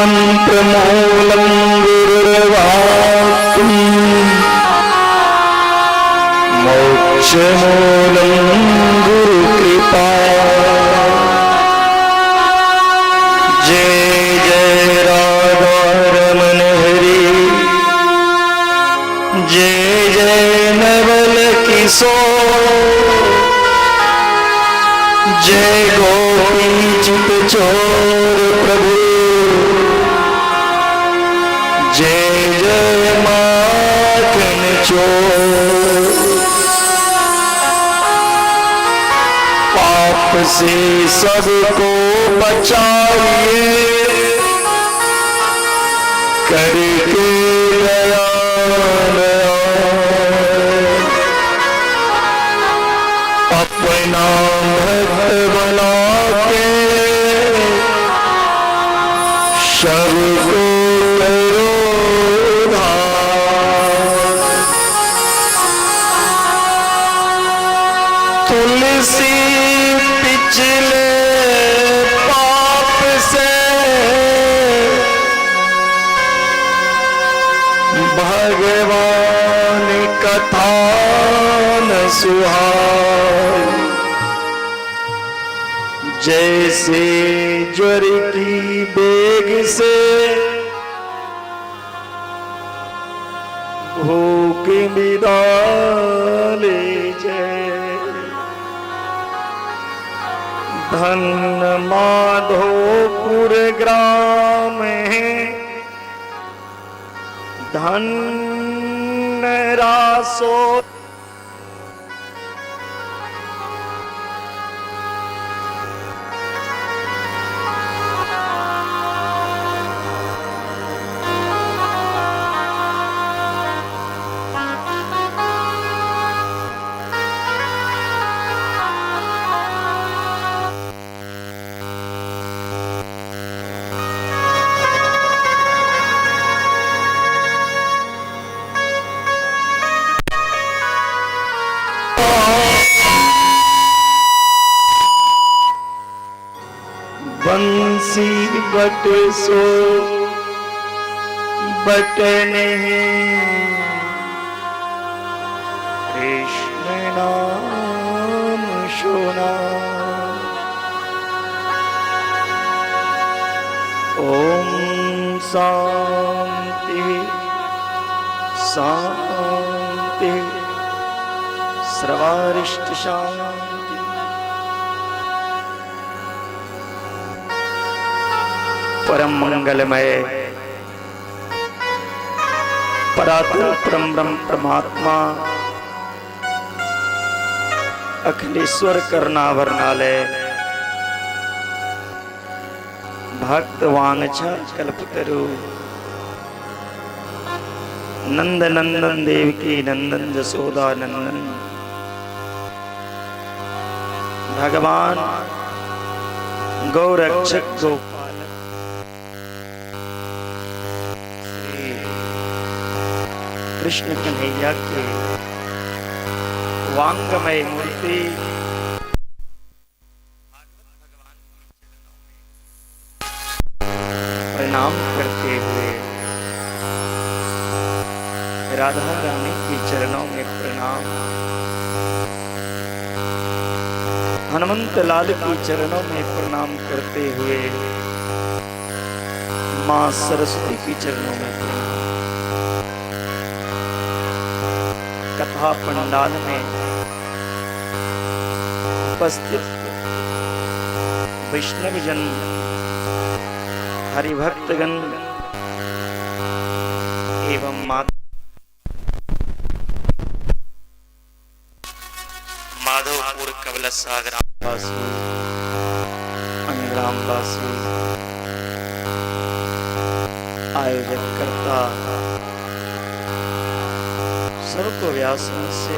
मंत्रमूलं गुरुर्वाक्यं मोक्षमूलं गुरुकृपा। जय जय राधा रमन हरि, जय जय नवल किशोर, जय गोपी चित चोर प्रभु, जय जय माखन चोर। पाप से सबको बचाइए, करके दया दया। अपना भक्त बना के सबको करो उद्धार। तुलसी पिछले पाप से भगवान कथा न सुहाई, जैसे ज्वर की बेग से भूख विदा ले जय। धन माधोपुर ग्राम है, धन रासो बंसी बट सो बट नहीं, कृष्ण नाम सोना। ओम शांति शांति सर्वारिष्ट शांति। परम मंगलमय परात्पर परम ब्रह्म परमात्मा अखिलेश्वर करुणावरणालय भक्त वांछा कल्पतरु नंद नंदन देवकी नंदन जसोदा नंदन भगवान गौरक्षक गोपालक श्री कृष्ण कन्हैया के वांगमय मूर्ति प्रणाम करते हुए राधा रानी के चरणों में प्रणाम, हनुमंत लाल के चरणों में प्रणाम करते हुए मां सरस्वती के चरणों में प्रणाम। कथा पंडाल में उपस्थित वैष्णवजन हरिभक्तगण एवं माधवपुर कवलसा ग्रामवासी ग्रामवासी आयोजक कर्ता सबको व्यास से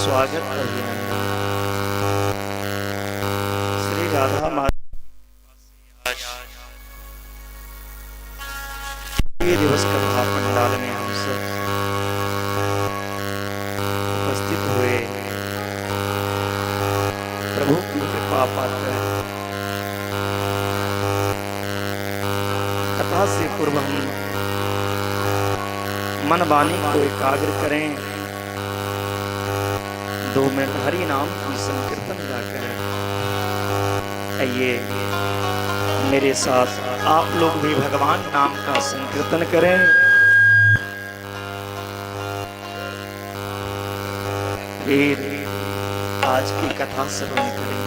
स्वागत अभिनंदन। श्री राधा माता दिवस कथा पंडाल में हम सब उपस्थित हुए। प्रभु की कृपा पाकर कथा से पूर्व हम मन वाणी को एकाग्र करें, 2 मिनट हरि नाम की संकीर्तन गाकर आइए मेरे साथ आप लोग भी भगवान नाम का संकीर्तन करें। फिर आज की कथा श्रवण करें।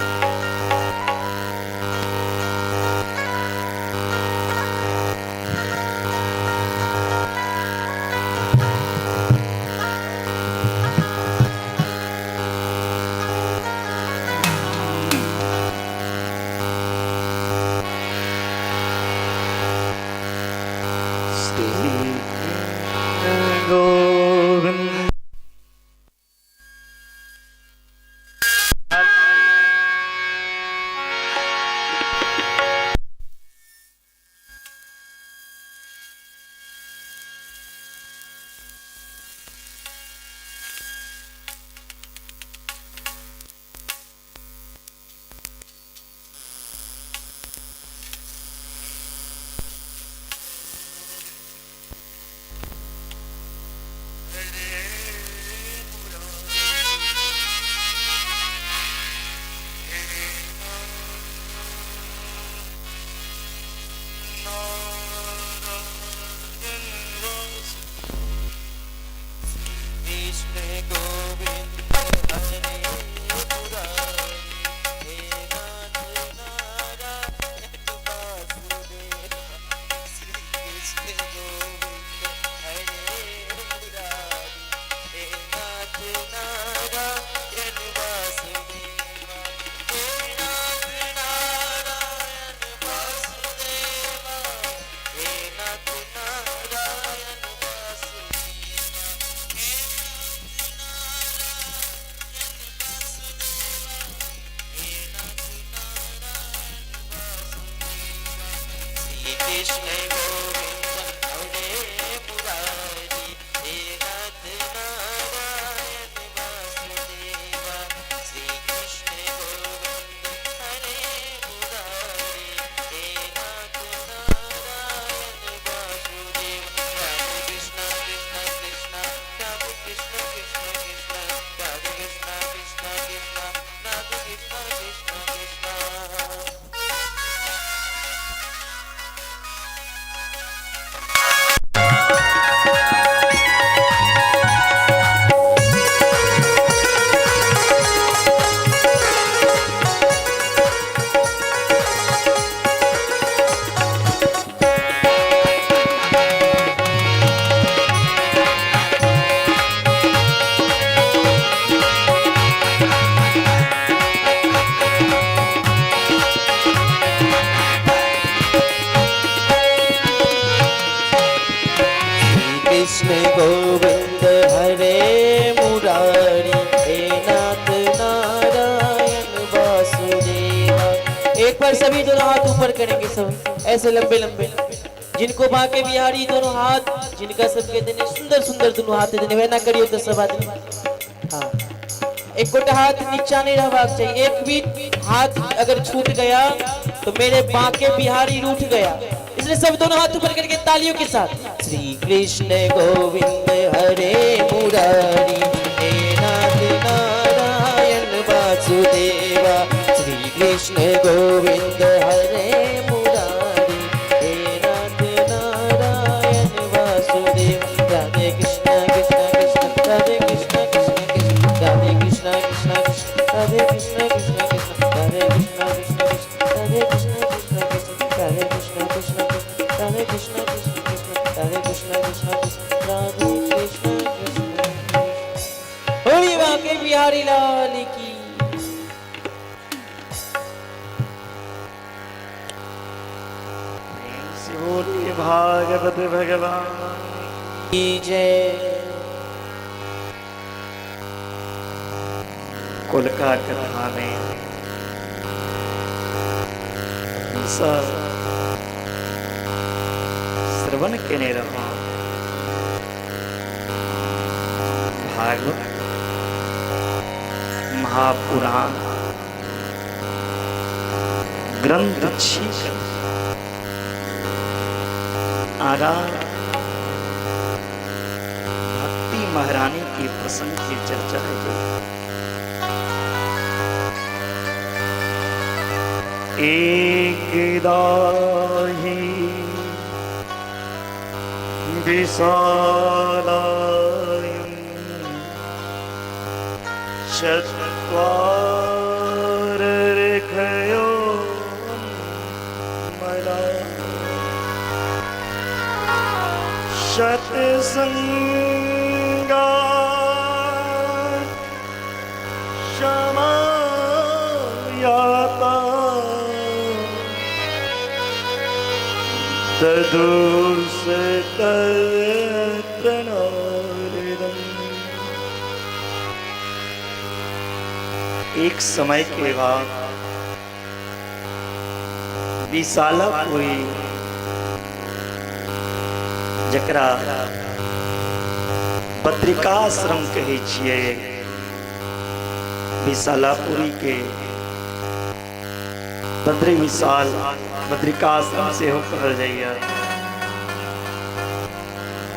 श्री कृष्ण गोविंद। कृष्ण गोविंद हरे मुरारी, हे नाथ नारायण वासुदेव। श्री कृष्ण गोविंद हरे मुरारी, हे नाथ नारायण वासुदेव। हे नाथ नारायण वासुदेव, हे नाथ नारायण वासुदेव। श्री कृष्ण गोविंद हरे मुरारी, हे नाथ नारायण वासुदेवा। श्री कृष्ण गोविंद हरे मुरारी, हे नाथ नारायण वासुदेव। राधे कृष्ण कृष्ण कृष्ण राधे कृष्ण कृष्ण कृष्ण राधे कृष्ण कृष्ण कृष्ण राधे कृष्ण कृष्ण कृष्ण। श्री कृष्ण गोविंद हरे मुरारी, हे नाथ नारायण वासुदेवा। एक बार सभी दोनों हाथ ऊपर करेंगे, सब ऐसे लंबे लंबे, जिनको बाके बिहारी दोनों हाथ, जिनका सबके देने सुंदर सुंदर दोनों हाथ देने, वह ना करियो तो सब आदमी। हाँ, एक गोटा हाथ नीचा नहीं रहबाक चाहिए, एक भी हाथ अगर छूट गया तो मेरे बाके बिहारी रूठ गया। इसलिए सब दोनों हाथ ऊपर करके तालियों के साथ श्री कृष्ण गोविंद हरे मुरारी, हे नाथ नारायण वासुदेवा। श्री कृष्ण गोविंद हरे मुरारी, हे नाथ नारायण वासुदेव। राधे कृष्ण कृष्ण कृष्ण राधे कृष्ण कृष्ण कृष्ण राधे कृष्ण कृष्ण कृष्ण राधे कृष्ण कृष्ण कृष्ण राधे कृष्ण कृष्ण कृष्ण राधे कृष्ण कृष्ण कृष्ण राधे कृष्ण कृष्ण कृष्ण राधे कृष्ण कृष्ण कृष्ण राधे कृष्ण कृष्ण कृष्ण राधे कृष्ण कृष्ण कृष्ण। होली बाके बिहारी लाल की। प्रेम से बोलिए भागवत भगवान की जय। कुल का कथा में सब श्रवण केने रहो। भागवत महापुराण ग्रंथ छी। आगाँ भक्ति महारानी के प्रसंग के चर्चा है। एक दाही विशालायं चत्वार रेखयो मला शतसंगा क्षमा याता तदुर्सतरणोरिदम्। एक समय के बाद विशालापुरी जकरा बद्रिकाश्रम कहै छियै, विशालापुरी के बद्री विशाल बद्रिकाश्रम सेहो कहल जाइए।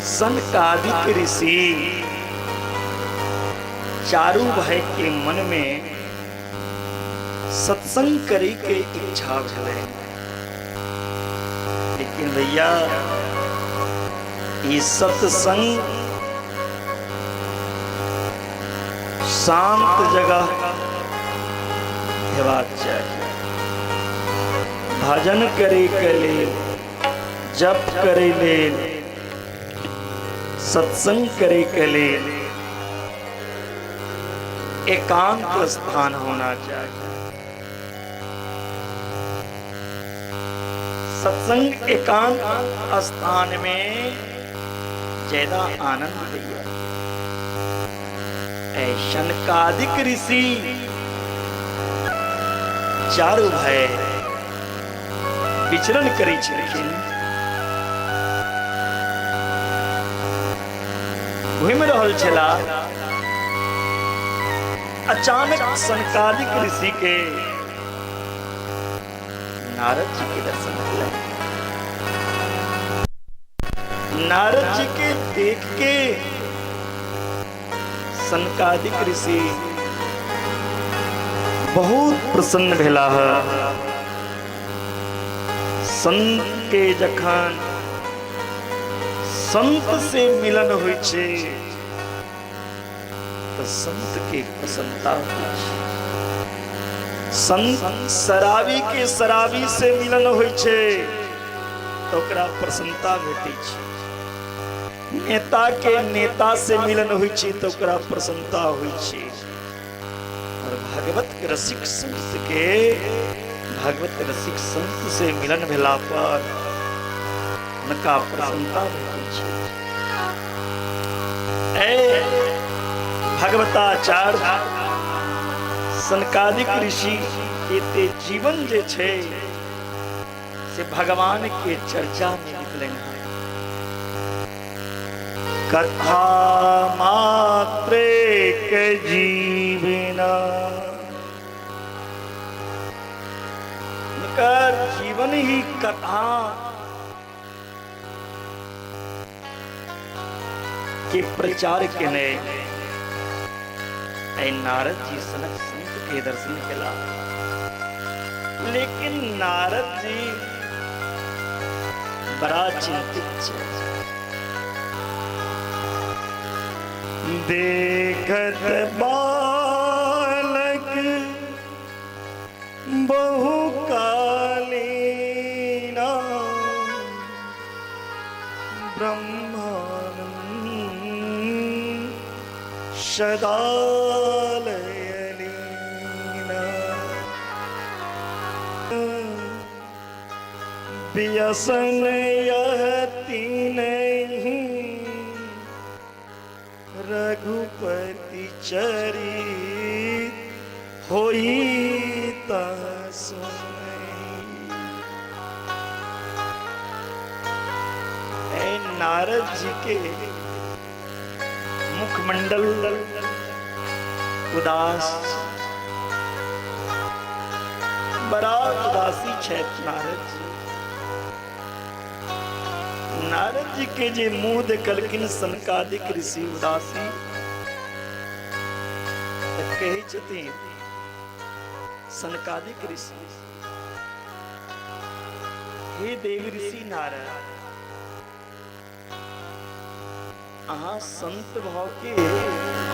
सनकादिक ऋषि चारू भाई के मन में सत्संग करे के इच्छा भेलै, लेकिन भैया ई सत्संग शांत जगह हेबाक चाही। भजन करे के लेल, जप करे लेल, सत्संग करे के लेल एकांत स्थान होना चाहिए। सत्संग एकांत स्थान में ज्यादा आनंद दैया। शनकादिक ऋषि चारू भाई विचरण करै छलखिन, घुमि रहल छला। अचानक सनकादिक ऋषि के नारद जी के दर्शन भेलै। नारद जी के देख के सनकादिक ऋषि बहुत प्रसन्न भेलाह। संत के जखन संत से मिलन होइ छै तऽ संत के प्रसन्नता होइ छै। संत शराबी के शराबी से मिलन होइ छै तऽ ओकरा प्रसन्नता भेटै छै। नेता के नेता से मिलन होइ छै तऽ ओकरा प्रसन्नता होइ छै। और भगवत रसिक संत के भगवत रसिक संत से मिलन भेला पर हुनका प्रसन्नता भेटै छै। ए भगवताचार्य सनकादिक ऋषि एते जीवन जे छै से भगवान के चर्चा में निकलनि हन। कथा मात्रे के जीवना, हुनकर जीवन ही कथा के प्रचार केने। ऐ नारद जी सनक संत के दर्शन केला, लेकिन नारद जी बड़ा चिंतित छे। देखत बालक बहु कालीना ब्रह्मानंद सदा लयलीना। व्यसन यहति नहीं रघुपति चरित होई ता सुनई। ऐ नारद जी के मुखमंडल उदास, बड़ा उदासी छथि नारद जी। नारद जी के जे मुंह देखलखिन सनकादिक ऋषि उदासी, तऽ कहै छथिन सनकादिक ऋषि, हे देव ऋषि नारद, अहाँ संत भाव के